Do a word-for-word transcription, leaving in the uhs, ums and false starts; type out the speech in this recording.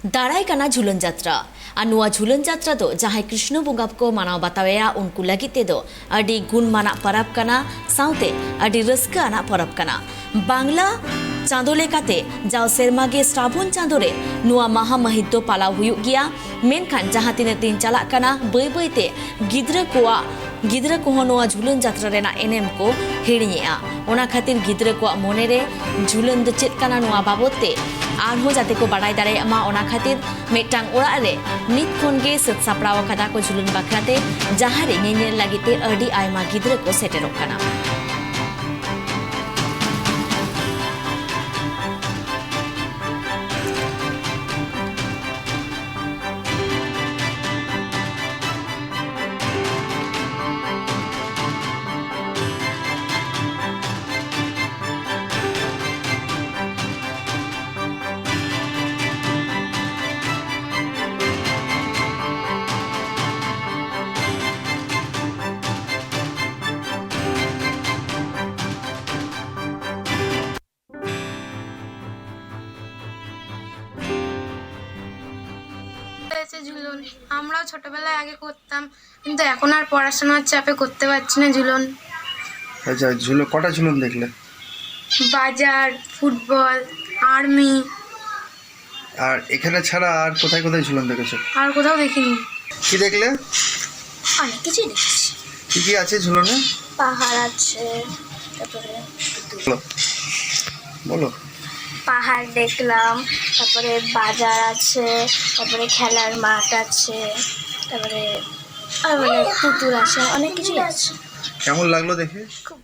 ᱫᱟᱨᱟᱭ ᱠᱟᱱᱟ ᱡᱷᱩᱞᱟᱹᱱ ᱡᱟᱛᱨᱟ᱾ ᱟᱨ ᱱᱚᱣᱟ ᱡᱷᱩᱞᱟᱹᱱ ᱡᱟᱛᱨᱟ ᱫᱚ ᱡᱟᱦᱟᱸᱭ ᱠᱨᱤᱥᱱᱚ ᱵᱚᱸᱜᱟ ᱠᱚ ᱢᱟᱱᱟᱣ ᱵᱟᱛᱟᱣᱮᱭᱟ, ᱩᱱᱠᱩ ᱞᱟᱹᱜᱤᱫ ᱛᱮᱫᱚ ᱟᱹᱰᱤ ᱜᱩᱱ ᱢᱟᱱᱟᱜ ᱯᱚᱨᱚᱵᱽ ᱠᱟᱱᱟ, ᱥᱟᱶᱛᱮ ᱟᱹᱰᱤ ᱨᱟᱹᱥᱠᱟᱹ ᱟᱱᱟᱜ ᱯᱚᱨᱚᱵᱽ ᱠᱟᱱᱟ᱾ ᱵᱟᱝᱞᱟ ᱪᱟᱸᱫᱚ ᱞᱮᱠᱟᱛᱮ ᱡᱟᱣ ᱥᱮᱨᱢᱟ ᱜᱮ ᱥᱨᱟᱵᱚᱱ ᱪᱟᱸᱫᱚ ᱨᱮ ᱱᱚᱣᱟ ᱢᱟᱦᱟ ᱢᱟᱹᱦᱤᱛ ᱫᱚ ᱯᱟᱞᱟᱣ ᱦᱩᱭᱩᱜ ᱜᱮᱭᱟ᱾ ᱢᱮᱱᱠᱷᱟᱱ ᱡᱟᱦᱟᱸ ᱛᱤᱱᱟᱹᱜ ᱫᱤᱱ ᱪᱟᱞᱟᱜ ᱠᱟᱱᱟ, ᱵᱟᱹᱭ ᱵᱟᱹᱭ ᱛᱮ ᱜᱤᱫᱽᱨᱟᱹ ᱠᱚᱣᱟᱜ, ᱜᱤᱫᱽᱨᱟᱹ ᱠᱚᱦᱚᱸ ᱱᱚᱣᱟ ᱡᱷᱩᱞᱟᱹᱱ ᱡᱟᱛᱨᱟ ᱨᱮᱱᱟᱜ ᱮᱱᱮᱢ ᱠᱚ ᱦᱤᱲᱤᱧᱮᱜᱼᱟ᱾ ᱚᱱᱟ ᱠᱷᱟᱹᱛᱤᱨ ᱜᱤᱫᱽᱨᱟᱹ ᱠᱚᱣᱟᱜ ᱢᱚᱱᱮ ᱨᱮ ᱡᱷᱩᱞᱟᱹᱱ ᱫᱚ ᱪᱮᱫ ᱠᱟᱱᱟ, ᱱᱚᱣᱟ ᱵᱟᱵᱚᱫ ᱛᱮ ᱟᱨᱦᱚᱸ ᱡᱟᱛᱮ ᱠᱚ ᱵᱟᱰᱟᱭ ᱫᱟᱲᱮᱭᱟᱜ ᱢᱟ, ᱚᱱᱟ ᱠᱷᱟᱹᱛᱤᱨ ᱢᱤᱫᱴᱟᱝ ᱚᱲᱟᱜ ᱨᱮ ᱱᱤᱛ ᱠᱷᱚᱱ ᱜᱮ ᱥᱟᱹᱛ ᱥᱟᱯᱲᱟᱣ ᱟᱠᱟᱫᱟ ᱠᱚ ᱡᱷᱩᱞᱟᱹᱱ ᱵᱟᱠᱷᱨᱟ ᱛᱮ, ᱡᱟᱦᱟᱸ ᱨᱮ ᱧᱮᱧᱮᱞ ᱞᱟᱹᱜᱤᱫ ᱛᱮ ᱟᱹᱰᱤ ᱟᱭᱢᱟ ᱜᱤᱫᱽᱨᱟᱹ ᱠᱚ ᱥᱮᱴᱮᱨᱚᱜ ᱠᱟᱱᱟ᱾ হয়েছে ঝুলন। আমরাও ছোটবেলায় আগে করতাম, কিন্তু এখন আর পড়াশোনার চাপে করতে পারছি না ঝুলন। আচ্ছা, ঝুলো-, কটা ঝুলন দেখলে? বাজার, ফুটবল, আর্মি। আর এখানে ছাড়া আর কোথায় কোথায় ঝুলন দেখেছো? আর কোথাও দেখিনি। কি দেখলে? অনেক কিছুই দেখেছি। কি কি আছে ঝুলনে? পাহাড় আছে, তারপরে বলো, বলো। পাহাড় দেখলাম, তারপরে বাজার আছে, তারপরে খেলার মাঠ আছে, তারপরে আর মানে পুতুল আছে, অনেক কিছুই আছে। কেমন লাগলো দেখে? খুব